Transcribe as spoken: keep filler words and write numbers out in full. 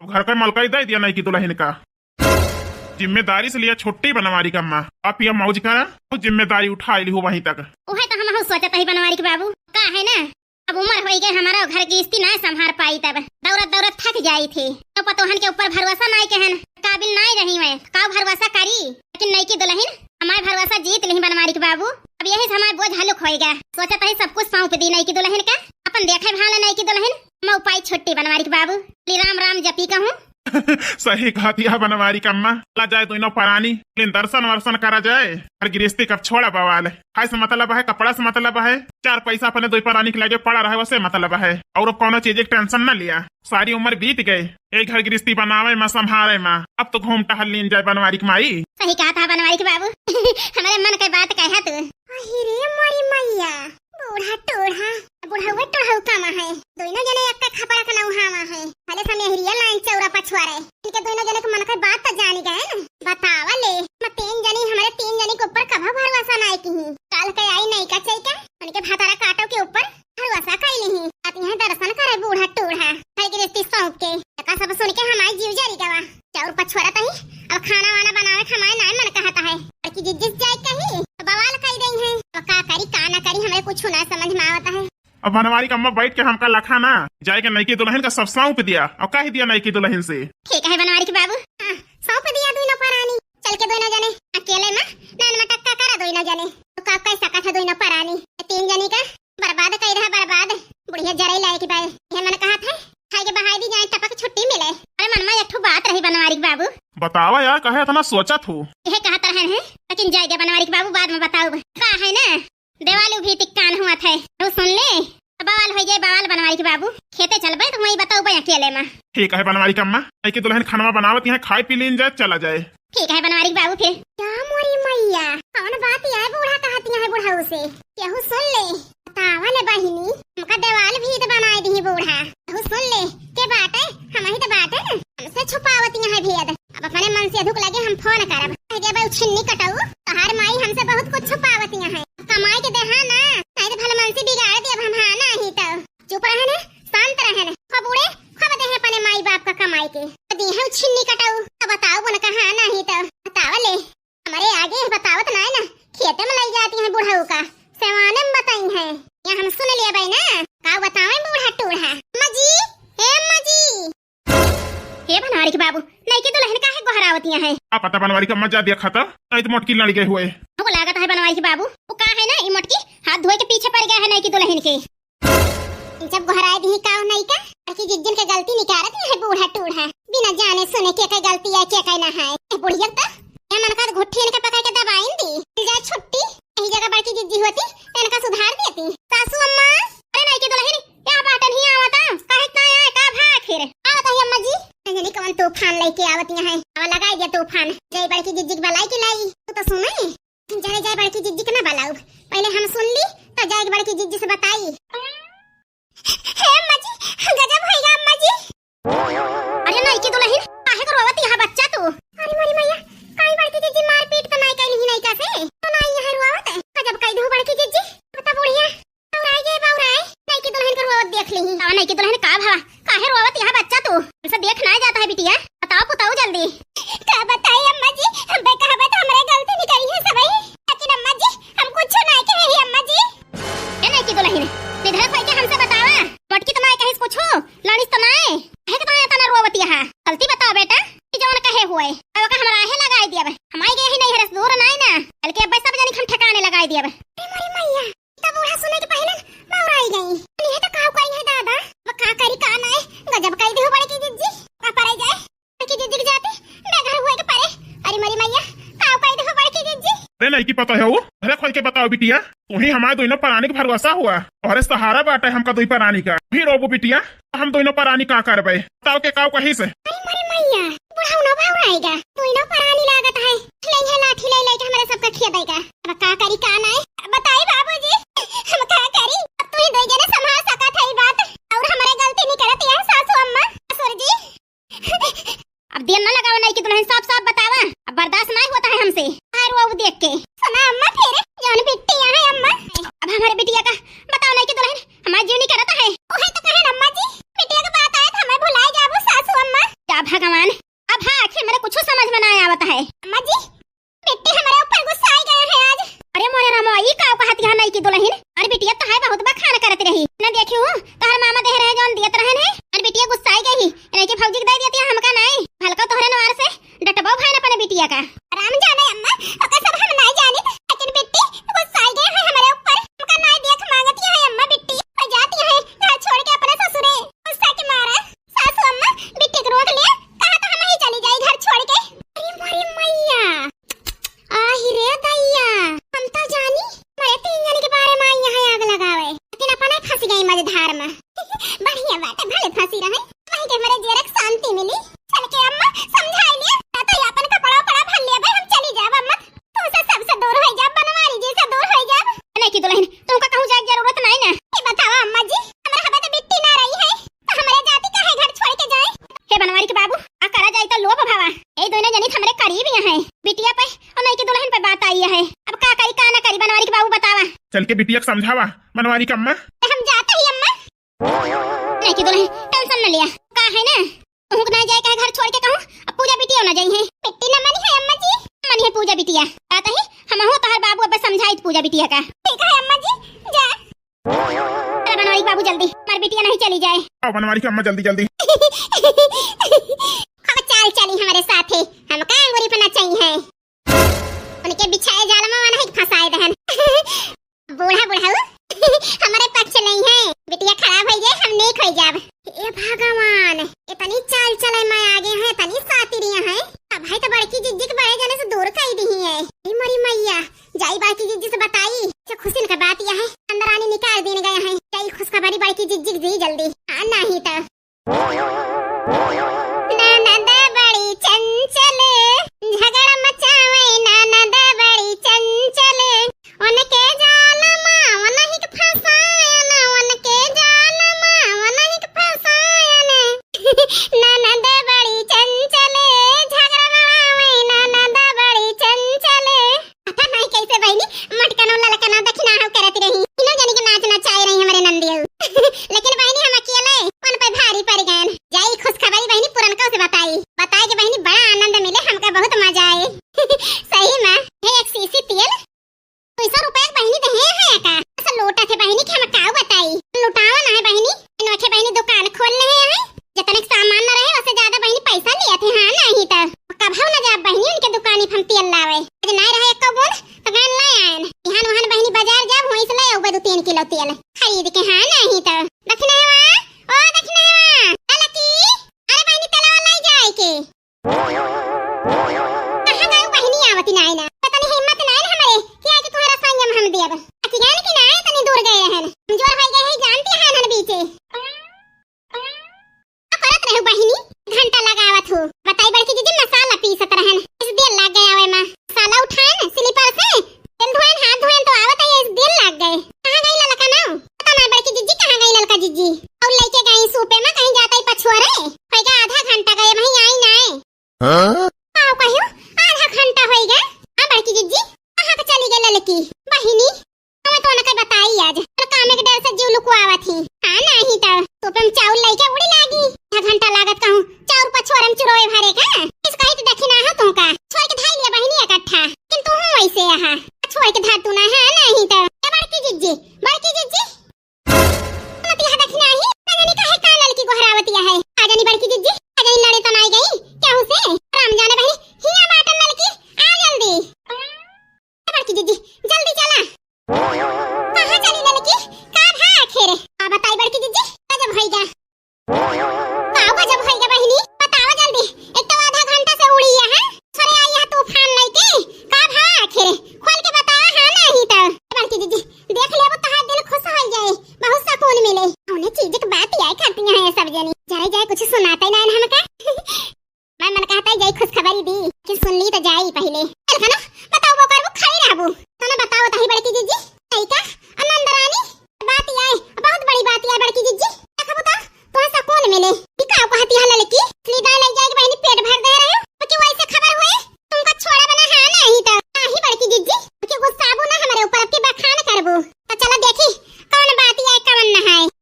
घर का मलकई दे दिया नई की दुलहिन का। जिम्मेदारी से लिया छुट्टी बनवारी का अम्मा। अब या मौज करा, और जिम्मेदारी उठा ली हो वहीं तक। उहे तो हम सोचत ही बनवारी के बाबू, का है ना, अब उमर होई गए हमारा, घर की स्थिति ना संभार पाई, तब दौरत दौरत थक जाई थी। तो पतोहन के ऊपर भरोसा नाई कहन, काबिल नाई रही मैं, का भरोसा करी। लेकिन नई की दुलहिन हमार भरोसा जीत लिही बनवारी के बाबू। अब यही से हमार बोझ हलुक होई गया। सोचत ही सब कुछ सौंप दी नई की दुलहिन का, अपन देखे भाल नई की दुलहिन। मैं उपाय छुट्टी बनवारी के बाबू, बोली राम राम जपी कहूँ। सही कहती है बनवारी का अम्मा, ला जाए दोनों परानी, लेकिन दर्शन वर्शन करा जाए। और गृहस्थी कब छोड़ा बवाल है, खाए से मतलब है, कपड़ा से मतलब है, चार पैसा अपने दो परानी के लगे पड़ा रहे, वसे मतलब है। और अब कौनो चीज की tension न लिया, सारी उम्र बीत गए, एक घर गृहस्थी बनावे मा, संभारे मा। अब तो घूम टहल लीन जाए बनवारी के माई। सही कहत है बनवारी के बाबू। हमारे मन के बात कहे तू। अहि रे मोरी मैया, बूढ़ा टूढ़ा, बुढ़ऊ टूढ़ऊ कमा है, दोनों जने एक खपड़ा के नौहावा है। भले से मेहरिया लाइन चौरा पछुआ रहे, इनके दोनों जने के मन के बात तो जानी गए न। बतावा ले, मैं तीन जनी, हमारे तीन जनी के ऊपर कभा भरोसा नाई की। काल के आई नई का चई का, उनके भातारा काटो के ऊपर भरोसा कई लिही। अब यहाँ दर्शन करे बूढ़ा टूढ़ा, है गृहस्थी सौंप के। एका सब सुन के हमारे जीव जरी गवा। चाउर पछुआरत ही, अब खाना वाना बनावे के हमारे नाय मन कहत है। बड़की जिज्जी से जाए कही, तो बवाल कई देई है। अब का करी, का ना करी, हमें कुछ ना समझ में आवत है। अब बनवारी का अम्मा बैठ के हमका लखा ना, जाए के नई की दुलहिन का सब सौंप दिया। और कह दिया नई की दुलहिन से। ठीक है बनवारी के बाबू, हाँ, सौंप दिया दोनों परानी। चल के दोनों जने अकेले में नान मटक्का करा दोनों जने। तो का कह सकत है दोनों परानी? तीन जनी का बर्बाद कई रहा बर्बाद। बुढ़िया जरई लायक बाय। यह मन कहत है, खाए के बहाई दी जाए, टपक छुट्टी मिले। अरे मन में एक ठो बात रही बनवारी के बाबू। बतावा यार, काहे इतना सोचत हो? यह कहत रहन है, लेकिन जाए दे बनवारी के बाबू, बाद में बताऊ। का है ना, देवालू भी तिक्कान हुआ थे, वो सुन ले। अब बवाल हो जाए बवाल बनवारी के बाबू, खेते चलबे तो वही बताऊ बे अकेले में। ठीक है बनवारी के अम्मा, नई की दुलहिन खानवा बनावत यहाँ, खाए पी लीन जाए, चला जाए। ठीक है बनवारी के बाबू फिर। क्या मोरी मैया, कौन बात यह बूढ़ा कहती है बुढ़ऊ से? केहू सुन ले, बतावा ले बहिनी, हमका देवाल भीत बनाए दी बूढ़ा। केहू सुन ले, के बाटे, हम ही तो बाटे न, हमसे छुपावती है भेद। अब अपने मन से अधुक लगे हम फोन करब। कह देबे, "छिन्नी कटऊ, तहार माई हमसे बहुत कुछ छुपावती है। कमाई के देहा ना, नहीं तो भले मन से बिगाड़ देब हम, हाँ ना ही तो।" चुप रहन, शांत रहन। खूब उड़े, खूब देहे अपने माई बाप का कमाई के। तो देहे छिन्नी कटऊ, तो बताओ बोल कहा नहीं तो। बताओ ले, हमरे आगे बतावत नाय ना, खेते में लई जाती हैं बुढ़ऊ का, सेवाने में बताई हैं। या हम सुन लेबे ना, का बतावे बूढ़ा टूढ़ा। अम्मा जी, हे अम्मा जी। हे बनवारी के बाबू, नई की दुलहिन काहे गोहरावतिया है? का पता बनवारी का अम्मा जा देखा था, नहीं तो मोटकी लड़ गए हुए। हमको लागत है बनवारी के बाबू, वो का है ना, ये मोटकी हाथ धोए के पीछे पड़ गया है नई की दुलहिन के। जब गोहराए दी का नहीं का, बड़की जिज्जिन के गलती निकारत है बूढ़ा टूढ़ा। बिना जाने सुने के का गलती है, के का ना है। ए बुढ़िया तो, ये मन का घुट्ठी इनके पकड़ के दबाइन दी। मिल जाए छुट्टी, यही जगह बड़की जिज्जी होती, तो इनका सुधार देती। सासू अम्मा, अरे नई की दुलहिन, या बाटन ही आवता, काहे ना आए, का भा आखिर? आवत है अम्मा जी। अंजलि कवन तूफान लेके आवत यहाँ है, अब लगाई दिया तूफान। जय बड़की जिज्जी के भलाई की लाई, तू तो सुने। जाए, जाए बड़की जिज्जी के ना बलाऊ, पहले हम सुन ली, तो जाए बड़की जिज्जी से बताई। हे अम्मा जी, गजब होइगा अम्मा जी। अरे नई की दुलहिन, काहे को रोवत यहाँ बच्चा तू? अरे मोरी मैया, काई बड़की जिज्जी मारपीट तो नाई कैली ही नई का से, तो नाई यहाँ रोवत है। गजब कई दू बड़की जिज्जी, बता बुढ़िया, बौराई गए बौराई, नई की दुलहिन को रोवत देख ली। का नई की दुलहिन का भवा, काहे रोवत यहाँ बच्चा तू? हमसे देख ना जाता है बिटिया, बताओ पुताऊ जल्दी। का बताई अम्मा जी, हम बे कहबे तो हमरे गलती निकली है सबई, लेकिन अम्मा जी हम कुछ ना कहे ही अम्मा जी। ए नई की दुलहिन, निधर होई के हमसे बतावा, मोटकी तो ना कहिस कुछो, लड़िस तो ना, काहे के तो इतना रोवत यहाँ? गलती बताओ बेटा, कि जवन कहे हुए, अब का हमरा आहे लगाई दियब, हम आई गए ही नहीं हरस दूर नाई ना, बल्कि अब सब जनी हम ठिकाने लगाई दियब। ए मोरी मैया, तब बूढ़ा सुने के पहले बौराई गई। ये तो काव करी है दादा, वो का करी का नाय, गजब कई देहो बड़की जिज्जी, का परे जाए, बड़की जिज्जी के जाते बेघर हुए के परे। अरे मरी मैया, काव कई देहो बड़की जिज्जी। अरे नई की पता है वो, अरे खोल के बताओ बिटिया, तू ही हमारे दोनों परानी के भरोसा हुआ, अरे सहारा बाटे हमका दोई परानी का, फिर रोबो बिटिया, हम दोनों परानी का करबे, बताओ के काव कही से। अरे मरी मैया, बुढ़ऊ ना बौराएगा, दोनों परानी लागत है, ले है लाठी ले लेके हमरे सबका खेदेगा। अब का करी का नाय, बताई बाबूजी, हम का करी? अब तू ही दो जने संभाल सकत है ई बात, और हमरे गलती नहीं करत है सासू अम्मा, ससुर जी। अब देर ना लगावा नई की दुलहिन, साफ साफ बतावा, अब बर्दाश्त नहीं होता है हमसे। आर वो देख के। सुना अम्मा फिर, जौन बिट्टी यहाँ है अम्मा। अब हमारे बिटिया का बताओ नई की दुलहिन, हमार जीव नहीं करत है। ओहे तो कहे अम्मा जी, बिटिया के बात आए तो हमें भुलाए जाबो सासू अम्मा। जा ए भौजी के दे दिया, हमका नाई। भलका तोहरे नवार से डटबो भैन अपने बिटिया का। राम जाने अम्मा, ओका सब हम नाई जानित, लेकिन बिट्टी गुस्साई गए हैं हमरे ऊपर। हमका नाई देख मांगती है अम्मा बिट्टी, और जाती है घर छोड़ के अपने ससुरे। गुस्सा के मारा सासू अम्मा बिट्टी के रोक लिया, कहा तो हम ही चली जाई घर छोड़ के। अरे मोरी मैया, आही रे दैया, हम तो जानी मरे तीन जन के बारे में आई यहाँ आग लगावे, लेकिन अपने फंस गई मझधार में। बढ़िया बात है, भले फंसी रहे, वही के मरे जेरक शांति मिली। चल के अम्मा समझाई लिया, ना तो ये अपन कपड़ा उपड़ा भर लिया भाई, हम चली जाब अम्मा, तू से सबसे दूर हो जाब, बनवारी जी से दूर हो जाब। नहीं की दुल्हन, तुमका कहूँ जाए जरूरत नहीं ना। ये बतावा अम्मा जी, हमरा हबे तो बिट्टी ना रही है, तो हमरे जाति काहे घर छोड़ के जाए? हे बनवारी के बाबू, आ करा जाई तो लोभ भावा। ए दोनों जनी हमरे करीब यहाँ है। बिटिया पे और नहीं की दुल्हन पे बात आई है। अब का करी का ना करी बनवारी के बाबू बतावा। चल के बिटिया के समझावा बनवारी के अम्मा। तो हम जाते ही अम्मा। नहीं की दुल्हन tension न लिया। का है ना? कहूँ ना जाए कहे घर छोड़ के कहूँ। अब पूजा बिटिया ना जाई है। बिट्टी ना मनी है अम्मा जी। मनी है पूजा बिटिया। बात ही हम हो तोहर बाबू अब समझाई पूजा बिटिया का। ठीक है अम्मा जी, जा। अरे बनवारी बाबू जल्दी, हमार बिटिया नहीं चली जाए। आओ बनवारी के अम्मा जल्दी जल्दी। अब चाल चली हमारे साथे, हमका अंगूरी पे नचाई है। उनके बिछाए जाल में नहीं फंसाए दहन। बूढ़ा बुढ़ऊ हमारे पक्ष नहीं है, बिटिया खराब हो जाए हम नेक हो जाब। ए भगवान, इतनी चाल चले में आगे हैं, इतनी सातिरियां हैं। अब है तो बड़की जिज्जी के बड़े जने से दूर कर दी है। ए मोरी मैया, जाई बड़की जिज्जी से बताई। अच्छा खुशिन का बात यह है, अंदर आनी निकाल दीन गया है। जाई खुशखबरी बड़की जिज्जी दी जल्दी। हाँ नहीं तो। ननद बड़ी चंचल, झगड़ा मचावे ननद बड़ी चंचल। उनके जाल मा उनहिक फसायन, उनके जाल मा उनहिक फसायन। ननद बड़ी चंचल, झगड़ा मचावे ननद बड़ी चंचल। पता नहीं कैसे बहिनी, मोटकनो ललकनो दखिनाहू करत रही। तीनों जनी के नाच नचाए रही हमरे नंदियो। लेकिन बहिनी हम अकेले, उन पे भारी पड़ गए। जाई खुशखबरी बहिनी पुरनका से बताई। बताई कि बहिनी बड़ा आनंद मिले, हमका बहुत मजा आए। सही में, हे एक शीशी तेल, दो सौ रुपया के बहिनी देहे है का? ऐसा लोटा थे बहिनी कि हम का बताई। लुटावा ना है बहिनी, इनोखे बहिनी दुकान खोल ले है। जितने के सामान न रहे, उससे ज्यादा बहिनी पैसा लिया थे। हाँ, नहीं तो कभौ न जाब बहिनी उनके दुकानी पे हम तेल लावे। आज नहीं रहे एको बूंद, तो गैन ले आयन। इहान उहान बहिनी बाजार जाब, वहीं से ले आउबे दो तीन किलो तेल खरीद के। हाँ, नहीं तो। दखिनहवा, ओ दखिनहवा, ललकी, अरे बहिनी तेलवा ले जाए के। कहाँ गए बहिनी आवती नाय ना? पता नहीं हिम्मत नाय ना हमरे कि आज तुम्हारा संयम हम देब। अखियान की नाय तनी दूर गए रहन। कमजोर हो गए है जानती है नन बीचे। का करत रहे बहिनी? घंटा लगावत हो। बताई बड़की दीदी मसाला पीसत रहन। इस देर लाग गया आवे मा। मसाला उठाएन स्लीपर से। तेल धोएन, हाथ धोएन तो आवत है इस देर लाग गए। कहाँ गई ललका नाव? पता ना बड़की जीजी कहाँ गई ललका जीजी। और लेके गई सूपे मा कहीं जाता ही पछुआ रहे। होइगा आधा घंटा गए वहीं आई नाय। हाँ? आओ कहियो, आधा घंटा होइगा। हाँ बड़की जीजी, कहाँ के चली गई ललकी? बहिनी, हमें तो उनके बताई आज। पर काम के डर से जीव लुकुआवत ही। हाँ नहीं तो, सूपे मा चाउर लेके उड़ी लागी। आधा घंटा लागत कहूँ, चाउर पछुआ मा चुरोए भरे का? इस कही तो दखिना हो तुमका। छोड़ के धाई लिया बहिनी इकट्ठा। किंतु हूँ वैसे यहाँ। छोड़ के धार तू ना, हाँ नहीं तो। ए बड़की जीजी, बड़की जीजी। नतिया दखिना ही, ना जानी काहे का ललकी गोहरावतिया है। आ जानी बड़की जीजी, आ जानी लड़े तो नाई गई, केहू से? राम जाने बहिनी, हिया बाटन ललकी, आ जल्दी। ए बड़की जीजी, जल्दी चला। कहाँ चली ललकी? का भा आखिर? आ बताई बड़की जीजी, गजब होइगा। का गजब होइगा बहिनी? बतावा जल्दी। एक तो आधा घंटा से उड़ी है, सरे आई है तूफान लेके। का भा आखिर? खोल के बतावा, हाँ नहीं तो। बड़की जीजी, देख लेबो तहार दिल खुश हो जाए, बहुत सुकून मिले। उन्हें चीज की बात याद करती हैं ये सब जनी। जाए जाए कुछ सुनाते ना हमका। मैं मन कहता है जाई खुशखबरी दी कि सुन ली तो जाई पहले। चल खाना बताओ वो करबो खड़ी रहबो। तने बताओ तही बड़की जीजी। तई का आनंद रानी बात आए, बहुत बड़ी बात आए बड़की जीजी। देखबो तो तोहे सुकून मिले।